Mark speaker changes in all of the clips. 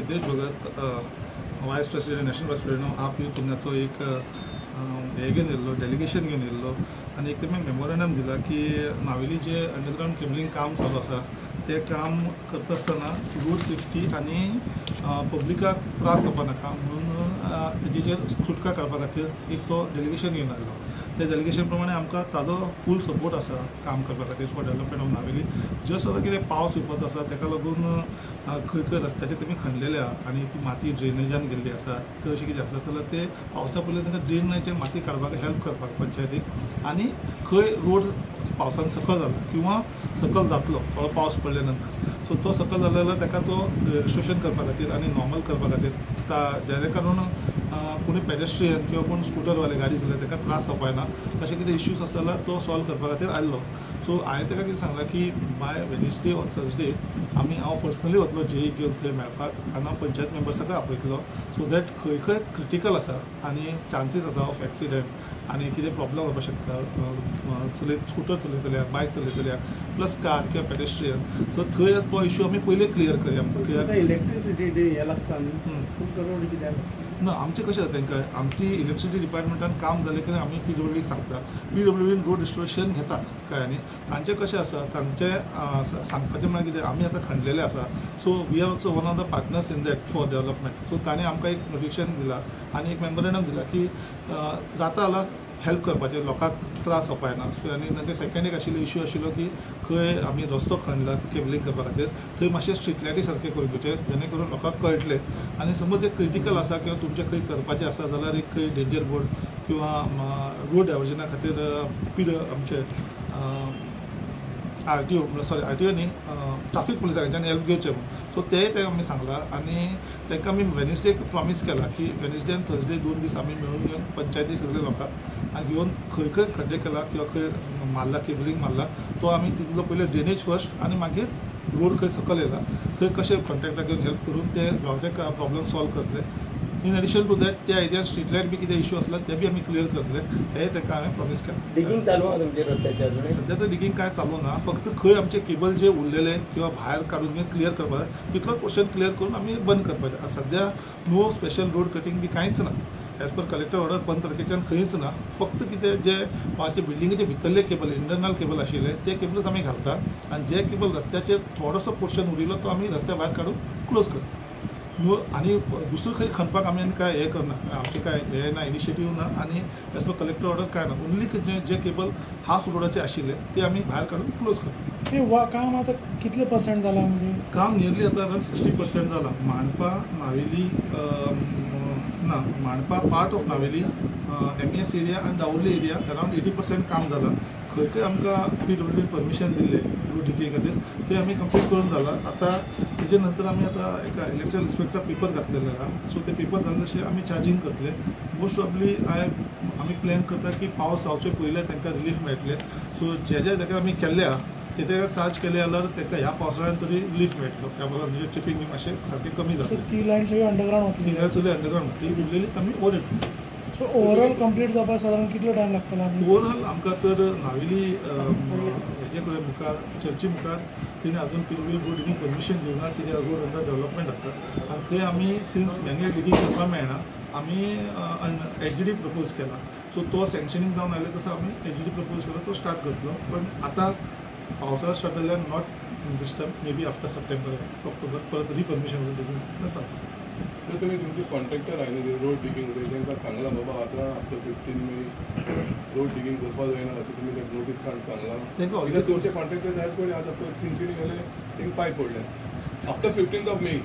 Speaker 1: Siddhesh Bhagat, vice president, national vice president AAP youth काँग्रेसाचो एक हे घेवन येयल्लो, डेलिगेशन घेवन येयल्लो आनी एक तेमी मेमोरेंडम दिला की नावेली जे अंडरग्रावंड केबलिंग काम चालू आसा तें काम करता आसतना रोड सेफ्टी आनी पब्लिकाक त्रास जावपा नाका म्हणून तेजेर सुटका काडपा खातीर एक तो डेलिगेशन घेवन आयलो. त्या डेलिगेशन प्रमाणे आमकां ताजो फूल सपोर्ट आसा काम करपा खातीर for development of Navelim. Just आतां कितें पावस येवपाचो आसा ताका लागून खंय खंय रस्त्याचेर तेमी खणलेले आहा आनी ती माती ड्रेनेजान गेल्ली आसा, ते अशें कितें आसा जाल्यार ते पावसा पयलीं तांकां ड्रेनाचे माती काडपाक हेल्प करपाक पंचायतीक आनी खंय रोड पावसान सकल जाला किंवा सकल जातलो थोडो पावस पडले नंतर, सो तो सकल जालो जाल्यार ताका तो रिस्टोरेशन करपा खातीर आनी नॉर्मल करपा खातीर जेणे करून कोणी पेडेस्ट्रियन किंवा कोण स्कुटरवाले गाडी चलयता ताका त्रास जावपा ना, अशें कितें इश्यूज आसा जाल्यार तो सॉल्व करपा खातीर आयल्लो. सो हांवें ताका कितें सांगलां की बाय वेनसडे ऑर थर्सडे आमी हांव पर्सनली वतलो जेई घेवन थंय मेळपाक आनी हांव पंचायत मेंबर्साकय आपयतलो सो that खंय खंय क्रिटिकल आसा आनी चान्सीस आसा ऑफ एक्सिडंट आनी कितें प्रॉब्लम जावपाक शकता चलयत स्कुटर चलयतल्या, बायक चलयतल्या, प्लस कार किंवा पेडेस्ट्रियन, सो थंय तो इश्यू आमी पयलीं क्लियर करया.
Speaker 2: इलेक्ट्रिसिटी हें लागता न्ही कित्याक
Speaker 1: ना आमचें कशें जाता तांकां आमची इलेक्ट्रिसिटी डिपार्टमेंटान काम जालें की आमी पीडब्ल्यूडीक सांगता, पीडब्ल्यूडीन रोड रिस्टोरेशन घेता कळ्ळें न्ही. तांचें कशें आसा तांचें सांगपाचें म्हळ्यार कितें आमी आतां खणलेलें आसा, so we are also one of the partners in that for development. So ताणें आमकां एक नोटिफिकेशन दिलां आनी एक मेमोरेंडम दिलां की जाता जाल्यार हेल्प करपाचें लोकांक त्रास जावपा जायना. आनी तांचे सेकंड एक आशिल्लो इश्यू आशिल्लो की खंय आमी रस्तो खणला केबलिंग करपा खातीर थंय मातशें स्ट्रीट लायटी सारकें करून घेवचें जेणे करून लोकांक कळटलें आनी समज एक क्रिटिकल आसा किंवा तुमचें खंय करपाचें आसा जाल्यार एक खंय डेंजर बोर्ड किंवा रोड डायवर्जना खातीर आमचे आरटीओ म्हणल्यार सॉरी आरटीओ न्ही ट्राफीक पुलिसांच्यान हेल्प घेवचें म्हणून. सो तेय ते आमी सांगलां आनी तांकां आमी वेनसडेक प्रॉमीस केला की वेनसडे आनी थर्सडे 2 दीस आमी मेळून घेवन पंचायती सगळे लोकांक आनी घेवन खंय खंय खड्डे केला किंवा खंय मारला केबलिंग मारला तो आमी तितलो पयलीं ड्रेनेज फर्स्ट आनी मागीर रोड खंय सकल येयला थंय कशें कॉन्ट्रेक्टाक घेवन हेल्प करून ते लोकांचे प्रॉब्लम सॉल्व करतले. इन एडिशन टू that त्या एरियान स्ट्रीट लायट बी कितें इश्यू आसला ते बी आमी क्लियर करतले हे ताका हांवें प्रॉमीस केलां.
Speaker 3: डिगींग चालू आहा तुमचे रस्त्याचे अजून?
Speaker 1: सद्या तर डिगींग कांय चालू ना, फक्त खंय आमचे केबल जे उरलेले किंवा भायर काडून घेवन क्लियर करपाक जाय तितलो पोर्शन क्लियर करून आमी बंद करपाचें. सद्या नो स्पेशल रोड कटींग बी कांयच ना, एज पर कलेक्टर ऑर्डर 15 तारखेच्यान खंयच ना. फक्त कितें जे आमचे बिल्डिंगेचे भितरले केबल इंटरनल केबल आशिल्ले ते केबलच आमी घालता आनी जे केबल रस्त्याचेर थोडोसो पोर्शन उरिल्लो तो आमी रस्त्या भायर काडून क्लोज करता. आनी दुसरें खंय खणपाक आमी आनी काय हें करना, आमचें काय हें ना, इनिशिएटीव ना आनी एज पर कलेक्टर ऑर्डर काय ना. ओन्ली जे केबल हाफ रोडाचे आशिल्ले ते आमी भायर काडून क्लोज करता.
Speaker 2: ते काम आतां कितले पर्संट जालां म्हणजे?
Speaker 1: काम नियरली आतां अरावंड 60% जालां. मांडपा नावेली ना Mandpa part of Navelim MES area आनी दावोली एरिया अरावंड 80% काम जालां. खंय खंय आमकां पीडब्ल्यूडीन परमिशन दिल्लें रोड डिगींग खातीर ते आमी कंप्लीट करून जालां. आतां तेजे नंतर आमी आतां एका इलेक्ट्रल इन्स्पेक्टर पेपर घातलेले आहा, सो ते पेपर जाले तशें आमी चार्जींग करतले. मोस्ट प्रोबेबली आमी प्लॅन करता की पावस जावचे पयलें तांकां रिलीफ मेळटलें. सो जे जे जाग्यार आमी केल्ले आहा तेजे चार्ज केले जाल्यार तांकां ह्या पावसाळ्यान तरी रिलीफ मेळटलो. त्या बरोबर ट्रिपींग बी मातशें सारकें कमी जातलें.
Speaker 2: ती लायन सगळी अंडरग्रावंड वतली,
Speaker 1: ती लायन सगळी अंडरग्रावंड वतली, उरलेली आमी ओवर येतली.
Speaker 2: सो ओवरऑल कंप्लीट जावपाक सादारण कितलो टायम लागतलो?
Speaker 1: ओवरऑल आमकां तर नावेली हेजे कडेन मुखार चर्ची मुखार तेणी अजून पीडब्ल्यूडी रोड डिगींग परमिशन दिवना कित्याक रोड अंडर डेव्हलपमेंट आसा आनी थंय आमी सिन्स मॅन्युअल डिगींग करपाक मेळना आमी एचडीडी प्रपोज केला. सो तो सँक्शनींग जावन आयले तसो आमी एचडीडी प्रपोज केला, तो स्टार्ट करतलो. पण आतां पावसाळा स्टार्ट जाल्यार not in this term, maybe after September October परत रिपरमिशन डिगींग चालू.
Speaker 4: तुमी तुमचे कॉन्ट्रॅक्टर आहे न्ही रोड डिगींग वयता तांकां सांगलां बाबा आतां आफ्टर 15 मे रोड डिगींग करपाक जायना अशें तुमी तांकां नोटीस काडून सांगलां?
Speaker 1: तांकां
Speaker 4: कित्याक तुमचे कॉन्ट्रॅक्टर जायत पडले आतां पळय चिंचणी गेले तांकां पांय पडले after 15 May.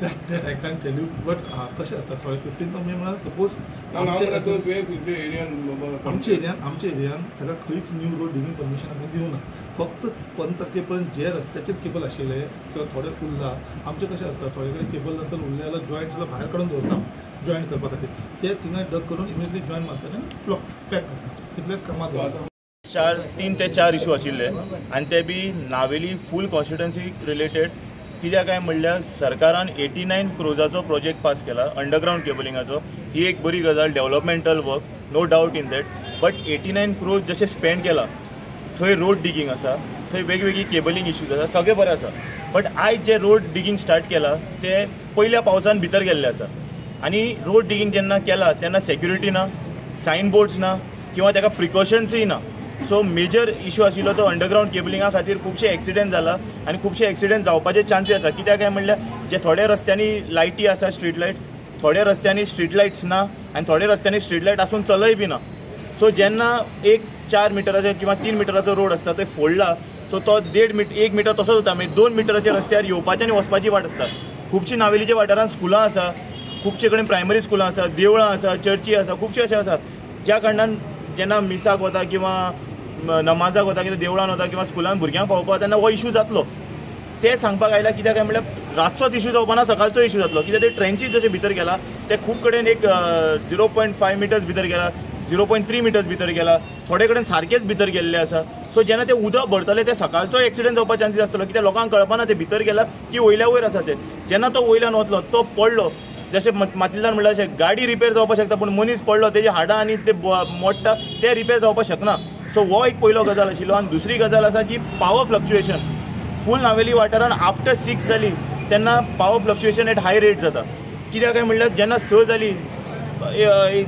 Speaker 1: That I can't tell you, but कशें आसता थोडे 15 मे म्हळ्यार सपोज
Speaker 4: तुमच्या एरियान बाबा
Speaker 1: आमच्या एरियान ताका खंयच न्यू रोड डिगींग परमिशन आमी दिवना. फक्त 15 तारखे पर्यंत जे रस्त्याचेर केबल आशिल्ले किंवा थोडे उरला आमचें कशें आसता थोडे कडेन केबल नंतर उरले जाल्यार जॉयंट जाल्यार भायर काडून दवरता जॉयंट करपा खातीर ते थिंगा डग करून इमिजिएटली जॉयंट मारता आनी ब्लॉक पॅक करता तितलेंच कामां दवरता.
Speaker 5: 3 ते 4 इशू आशिल्ले आनी ते बी नावेली फूल कॉन्स्टिट्युएन्सी रिलेटेड. कित्याक काय म्हणल्यार सरकारान 89 क्रोजाचो प्रोजेक्ट पास केला अंडरग्रावंड केबलिंगाचो. ही एक बरी गजाल, developmental work, no doubt in that. But 89 crores जशें स्पेंड केला थंय रोड डिगींग आसा, थंय वेगवेगळी केबलिंग इश्यूज आसा, सगळें बरें आसा. बट आयज जे रोड डिगींग स्टार्ट केला ते पयल्या पावसान भितर गेल्ले आसा. आनी रोड डिगींग जेन्ना केला तेन्ना सेक्युरिटी ना, सायन बोर्ड्स ना किंवा ताका प्रिकॉशन्सूय ना. सो मेजर इशू आशिल्लो तो अंडरग्रावंड केबलिंगा खातीर खुबशे एक्सिडेंट जाला आनी खुबशे एक्सिडेंट जावपाचे चान्सीस आसा. कित्याक काय म्हणल्यार जे थोड्या रस्त्यांनी लायटी आसा स्ट्रीट लायट, थोड्या रस्त्यांनी स्ट्रीट लायट्स ना आनी थोड्या रस्त्यांनी स्ट्रीट लायट आसून चलय बी ना. सो जेन्ना एक 4 मिटराचो किंवा 3 मिटराचो रोड आसता तो फोडला, सो तो 1.5 मीटर 1 मिटर तसोच उरता, मागीर 2 मिटराच्या रस्त्यार येवपाची आनी वचपाची वाट आसता. खुबशी नावेलीच्या वाठारांत स्कुलां आसा, खुबशे कडेन प्रायमरी स्कुलां आसा, देवळां आसा, चर्ची आसा, खुबशे अशें आसा ज्या कारणान जेन्ना मिसाक वता किंवा नमाजाक वता किंवा देवळान वता किंवा स्कुलान भुरग्यांक पावोवपाक तेन्ना हो इशू जातलो. ते सांगपाक आयला कित्याक काय म्हणल्यार रातचोच इशू जावपा ना, सकाळचो इशू जातलो. कित्याक ते ट्रेंचीस जशे भितर गेला ते खूब कडेन एक 0.5 मिटर्स भितर गेला, 0.3 मिटर्स भितर गेला, थोडे कडेन सारकेच भितर गेल्ले आसा. सो जेन्ना ते उदक भरतले ते सकाळचो एक्सिडेंट जावपा चान्सीस आसतलो, कित्याक लोकांक कळपाना ते भितर गेला की वयल्या वयर आसा ते. जेन्ना तो वयल्यान वतलो तो पडलो, जशें मातिल्ल्यान म्हणल्यार अशें गाडी रिपेर जावपाक शकता पूण मनीस पडलो तेजी हाडां आनी ते मोडटा ते रिपेर जावपाक शकना. सो हो एक पयलो गजाल आशिल्लो. आनी दुसरी गजाल आसा की पावर फ्लक्च्युएशन फूल नावेली वाठारान आफ्टर 6 जाली तेन्ना power fluctuation at high rate जाता. कित्याक काय म्हणल्यार जेन्ना 6 जाली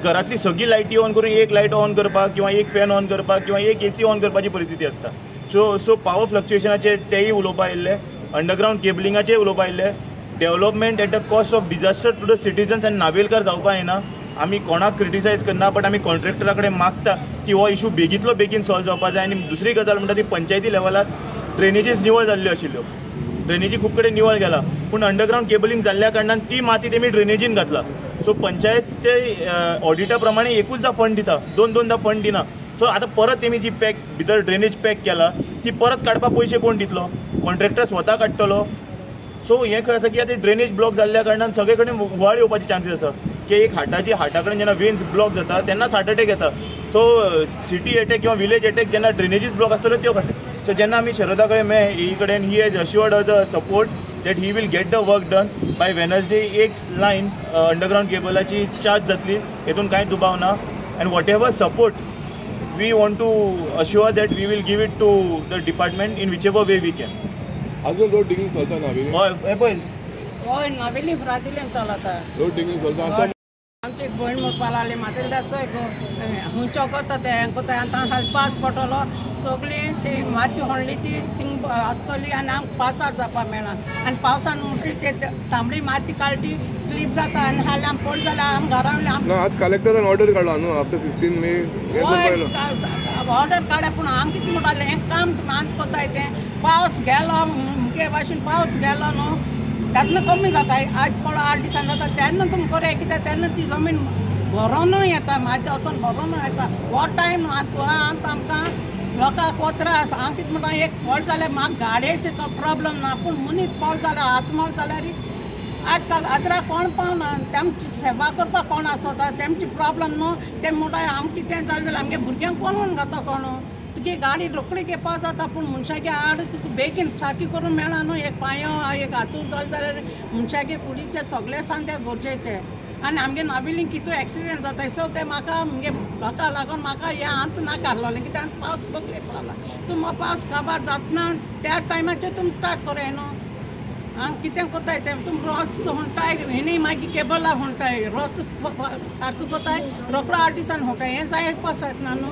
Speaker 5: घरांतली सगळी लायटी ऑन करून एक लायट ऑन करपाक किंवा एक फॅन ऑन करपाक किंवा एक एसी ऑन करपाची परिस्थिती आसता. सो पावर फ्लक्च्युएशनाचे तेय उलोवपा आयिल्ले, अंडरग्रावंड केबलिंगाचेय उलोवपा आयिल्ले, development at the cost of disaster to the citizens आनी नावेलकार जावपा येना. आमी कोणाक क्रिटिसायज करना बट आमी कॉन्ट्रॅक्टरा कडेन मागता की हो इशू बेगींतलो बेगीन सॉल्व जावपा जाय. आनी दुसरी गजाल म्हणटा ती पंचायती लेवलार ड्रेनेजीस निवळ जाल्ल्यो आशिल्ल्यो, ड्रेनेजी खूब कडेन निवळ गेला पूण अंडरग्रावंड केबलिंग जाल्ल्या कारणान ती माती तेमी ड्रेनेजीन घातला. सो पंचायत ते ऑडिटा प्रमाणे एकूचदा फंड दिता, 2-2दा फंड दिना. सो आतां परत तेमी जी पॅक भितर ड्रेनेज पॅक केला ती परत काडपाक पयशे कोण दितलो, कॉन्ट्रॅक्टर स्वता काडटलो. सो हें खंय आसा की आतां ड्रेनेज ब्लॉक जाल्ल्या कारणान सगळे कडेन हुंवार येवपाचे चान्सीस आसा की एक हार्टाची हार्टा कडेन जेन्ना वेन्स ब्लॉक जाता तेन्नाच हार्ट अटॅक येता. सो सिटी एटॅक किंवा विलेज एटॅक जेन्ना ड्रेनेजीस ब्लॉक आसतल्यो त्यो खातीर. सो जेन्ना आमी शरदा कडेन मेळ्ळे ही कडेन he has assured us a support that he will get the work done by Wednesday. एक लायन अंडरग्रावंड केबलाची चार्ज जातली हेतून कांय दुबाव ना. And whatever support we want to assure that we will give it to the department in whichever way we can.
Speaker 4: अजून road digging चलता नावेली?
Speaker 5: हय पळय,
Speaker 6: हय नावेली फ्रादिल्यान चलता
Speaker 4: रोड डिगिंग चलता.
Speaker 6: आमची एक भयण म्हणपाक लागली मातेलदाचो खंयचो करता ते हें करता आनी तांकां पास पडटलो सगळीं ती माती होडली ती थिंग आसतली आनी आमकां पासार जावपाक मेळना. आनी पावसान म्हणटली ते तांबडी माती काडटी स्लीप जाता आनी हाली आमी पडली जाल्यार आम घरा
Speaker 4: ना. आज कलेक्टरान ऑर्डर काडला न्हू आफ्टर 15 मे
Speaker 6: हय ऑर्डर काडा पूण आम कितें म्हणटालें हें काम आमी करताय तें पावस गेलो मुगे भाशेन पावस गेलो न्हू तेन्ना कमी जाता. आज पडो 8 दिसान जाता तेन्ना तुमी बरें कित्याक तेन्ना ती जमीन भरोनूय येता माती वचोन भरोनूय येता. हो टायम न्हू आतां आमकां लोकांक त्रास. हांव कितें म्हणटा एक फॉल्ट जाल्यार म्हाका गाडयेचे प्रोब्लम ना पूण मनीस फॉल्ट जाल्यार आत्मळ जाल्यार आजकाल आदरा कोण पावना, तेमची सेवा करपाक कोण आसता तेमची प्रोब्लम न्हू. ते म्हणटा आम कितें जालें जाल्यार आमगे भुरग्यांक कोण म्हणून घाता कोण तुगे गाडी रोखडी घेवपाक जाता पूण मनशागे आड तुका बेगीन सारकी करून मेळना न्हू. एक पांयो एक हातून जालें जाल्यार मनशागे कुडीचे सगळे सांते गरजेचे. आनी आमगे नावेलीन कितू एक्सिडेंट जाता सो ते म्हाका मुगे लोकां लागून म्हाका हें आंत नाका आहलोलें कित्याक पावस बगले पावला तुमी पावस काबार जातना त्या टायमाचेर तुमी स्टार्ट करूं न्हू. आं कितें करताय तें तुमी रस्तो म्हणटाय हेणी मागीर केबलां म्हणटाय रस्तो सारको करताय रोकडो 8 दिसान म्हणटाय हें जाय पास ना न्हू.